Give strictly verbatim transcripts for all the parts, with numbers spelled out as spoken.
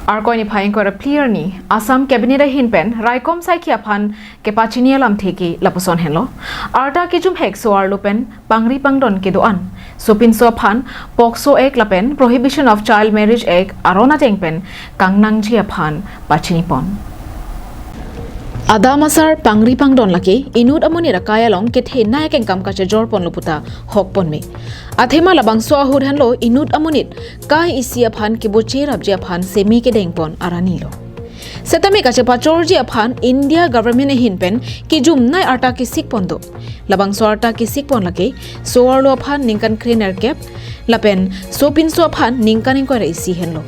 Arkoi niphai ingkoi ra phli arni Assam Cabinet ahin pen raikom saikhi aphan kepachini alamthe ke lapuson henlo. Arta kejumhek so-arlo pen pangri pangdon kedo-an sopinso aphan POCSO Act lapen Prohibition of Child Marriage Act aron ateng pen kangnangji aphan pachinipon. Adam asar pangri pangdon lake inut amonit akai along kethenei akengkam kachejorponlo puta hokpon me. Athema labangso ahut henlo inut amonit kai isi aphan keboche rapji aphan semi kedengpon aranilo. Setame kachepachorji aphan India government ahin pen kejumnei arta kesikpon do. Labangso arta kesikpon lake so-arlo aphan ningkan krenerkep lapen sopinso aphan ningkan ingkoi ra isi henlo.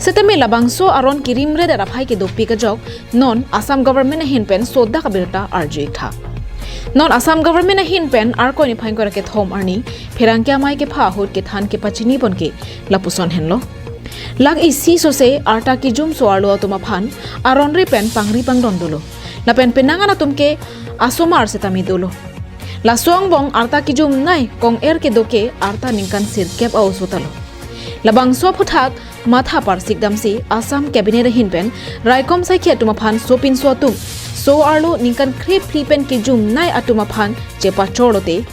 Setame labangso aron kerimredet aphai kedopik ajok non Assam government ahin pen sodak abirta arju-ik tha. Non Assam government ahin pen Arkoi niphai ingkoi ra kethom arni pherangke amei kepha ahut kethan kepachinipon ke lapuson henlo. Lakh isi sose arta kejum so-arlo atum aphan aron ri pen pangri pangdon dolo. Lapen penang an atum ke asomar setame dolo. Laso angbong arta kejumnei kong-er kedo ke arta ningkan sirkep a-oso talo. Labangso aphuthak matha parsik damsi Assam Cabinet ahin pen raikom saikhi atum aphan sopinso atum so-arlo ningkan krephli pen kejumnei atum aphan chepachorlote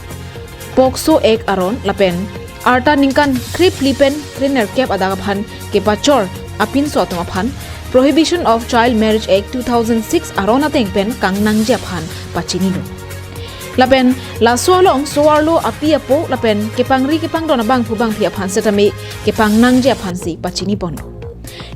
POCSO Act aron lapen arta ningkan krephli pen krenerkep adak aphan kepachor apinso atum aphan Prohibition of Child Marriage Act two thousand six aron ateng pen kangnangji aphan pachinilo. Lapen laso along so-arlo api apo lapen kepangri kepangdon abangphu bangphi aphan setame kepangnangji aphansi pachiniponlo.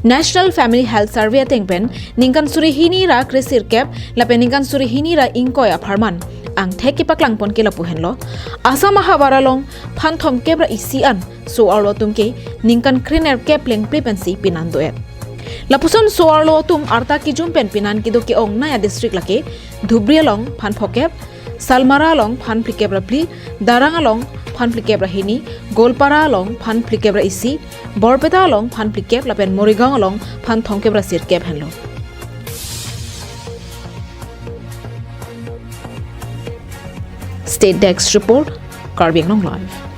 National Family Health Survey ateng pen ningkan suri hini ra kresirkep lapen ningkan suri hini ra ingkoi apharman angthek kepaklangpon ke lapu henlo. Assam ahavar along phan thomkep ra isi an so-arlo atum ke ningkan krenerkep plengple pensi pinan do-et. Lapuson so-arlo atum arta kejum pen pinan kedo ke-ongnei adistrict lake Dhubri along phan phokep, Salmara along phan phlikep ra phli, Darrang along phan phlikep ra hini, Goalpara along phan phlikep ra isi, Barpeta along phan phlikep lapen Morigaon along phan thomkep ra sirkep henlo. State Desk Report, Karbi Anglong Live.